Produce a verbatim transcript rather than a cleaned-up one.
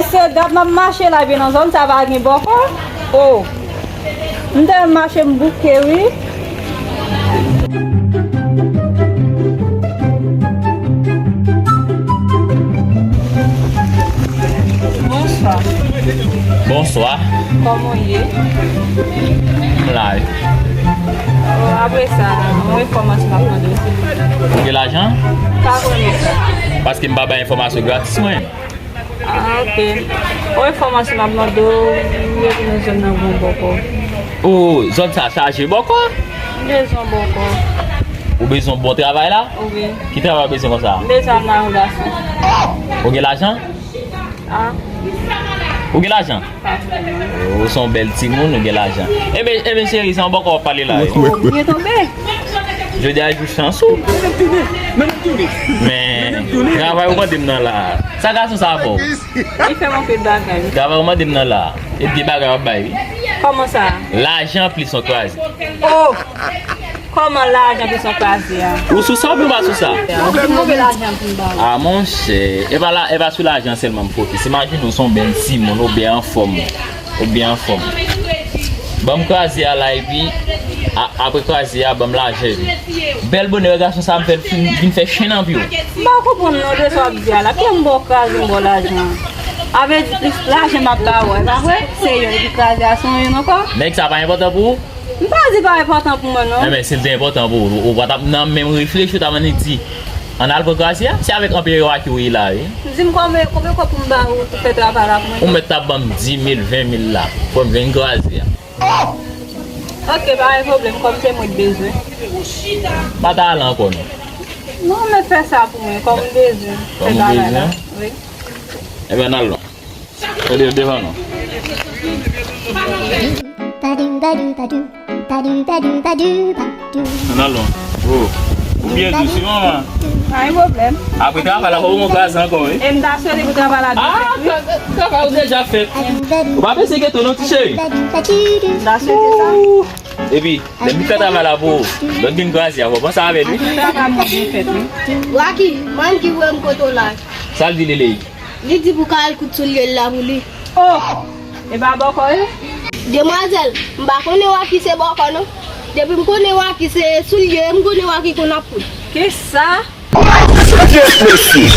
Se dat m ap mache la, epi nan zòn sa pa gen bòkò. O, m te mache m bouke, wi. Bonswa. Bonswa. Kòman w ye? M la wi. O, apre sa, yon enfòmasyon m ap mande w, silvouplè. Ou gen lajan? Pa vrèman sa. Paske m pa bay enfòmasyon gratis, mwen. Ah, ok. Yon enfòmasyon m ap mande w, ou rete nan zòn nan gen bòkò? O, zòn sa chaje bòkò? M bezwen bòkò. Ou bezwen bon travay la? Wi. Ki travay ou bezwen konsa? M bezwen al marye yon gason. Ou gen lajan? Ah. Ou gen lajan? Pa vrèman. Ou se yon bèl timoun, ou gen lajan. Enben, enben, cheri, se yon bòkò w ap pale la, wi. O, ou byen tonbe. Jodi a jou chans ou. Men, travay ou mande m nan la. Sa gason sa fè w? Li fè m anpil bagay, wi. Travay ou mande m nan la. E de bagay w ap bay, wi. Kòman sa? Lajan plis yon kraze. O! Kòman lajan plis yon kraze a? Ou sou sa oubyen ou pa sou sa? Ou di m konbyen lajan pou m ba ou? Ah, monchè, e pa la, e pa sou lajan sèlman m fokis. Imajine w se yon bèl timoun, ou byen anfòm. Ou byen anfòm. Ban m kraze a la, epi a, apre kraze a, ban m lajan, epi bèl bonè, gason sa m fè l fin, vin fè chen nan pye w. M pa konprann non de sa w ap di a la. Kè m ba w kraze, m ba w lajan. A vle di plis lajan m ap ba w, e pa vre? Se youn, epi kraze a se yon youn ankò. Nèg sa pa enpòtan pou ou? M pa di pa enpòtan pou mwen, non. Enben, si l te enpòtan pou ou, ou pa t ap nan menm reflechi, ou t ap annik di, ann al pran kraze a. Se avèk anpil erè ki ou ye la, wi. Di m konbyen, konbyen kòb pou m ba ou pou fè travay la pou mwen? Ou mèt t ap ban m di mil, ven mil la, pou m jwenn kraze a. Ok, pa gen pwoblèm, kòm se mwen k bezwen. Pa ta ale ankò, non. Non, men fè sa pou mwen, kòm m bezwen fè travay la. Wi. Enben, n al non. Gade devan nou. Ann al non. O, ou byen dous wi, manman. Pa gen pwoblèm. Apre travay la, fò w kraze ankò, wi. E m ta swete pou travay la byen fèt, wi. Ah, tra-, travay ou deja fèt. Ou pa bese geto non, ti cheri. M ta swete sa. Ou. Epi, lè m fin fè travay la pou ou, lè w vin kraze a, fò w panse avè l, wi. Travay mwen byen fèt, wi. Waky, mann ki wè m kote w la. Sa l di, Lele? Li di pou ka al koud soulye l la pou li. Oh! E pa bòkò ye? Demwazèl, m pa konnen Waky se bòkò non. Depi m konnen Waky se soulye, m konnen Waky konn ap koud. Kisa? Kyèt mesye!